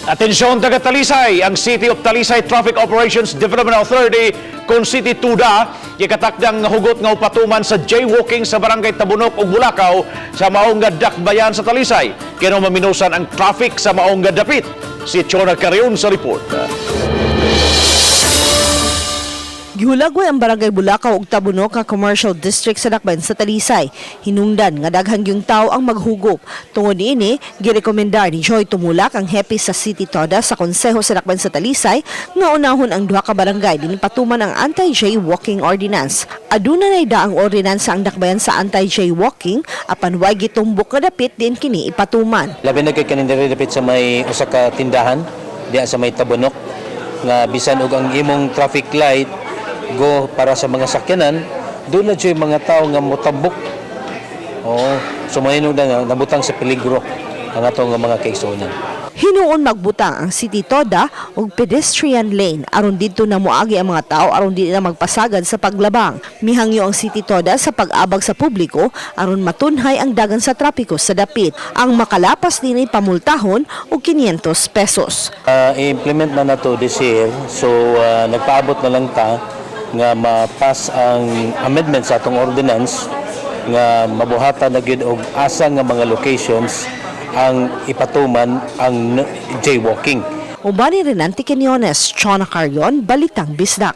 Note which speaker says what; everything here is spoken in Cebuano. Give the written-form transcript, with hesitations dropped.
Speaker 1: Atensyon taga Talisay, ang City of Talisay Traffic Operations Development Authority kon City TODA gikatakdang nga hugot nga upatuman sa jaywalking sa Barangay Tabunok ug Bulacau sa maong nga dakbayan sa Talisay. Kino maminusan ang traffic sa maong nga dapit. Si Chona Carion sa report.
Speaker 2: Gihulagway ang Barangay Bulacau ug Tabunok nga commercial district sa Dakbayan sa Talisay. Hinungdan nga daghan gyung tawo ang maghugop. Tungod niini, girekomendar ni Joy Tumulak, ang hepe sa City TODA sa Konseho sa Dakbayan sa Talisay, nga unahon ang duha ka barangay dinhi patuman ang anti-jaywalking ordinance. Aduna nay daang ordinansa ang dakbayan sa anti-jaywalking, apan way gitumbok nga dapit din kini ipatuman.
Speaker 3: Labi na kay kaning diri dapit sa may usa ka tindahan diya sa may Tabunok, nga bisan og ang imong traffic light go para sa mga sakyanan, doon na jud mga tao nga motabok. Oo, so mahino na nga nabutang sa peligro ang atong nga mga kaigsuonan.
Speaker 2: Hinuon magbutang ang City TODA og pedestrian lane aron didto na moagi ang mga tao aron di na magpasagad sa paglabang. Mihangyo ang City TODA sa pag-abag sa publiko aron matunhay ang dagan sa trapiko sa dapit. Ang makalapas dinhi pamultahon og 500 pesos.
Speaker 3: I-implement na nato this year, so nagpaabot na lang ta nga ma-pass ang amendment sa atong ordinance nga mabuhatan na gyud og asa nga mga locations ang ipatuman ang jaywalking.
Speaker 2: Uban ni Renante Quinones, Chona Carion, Balitang Bisdak.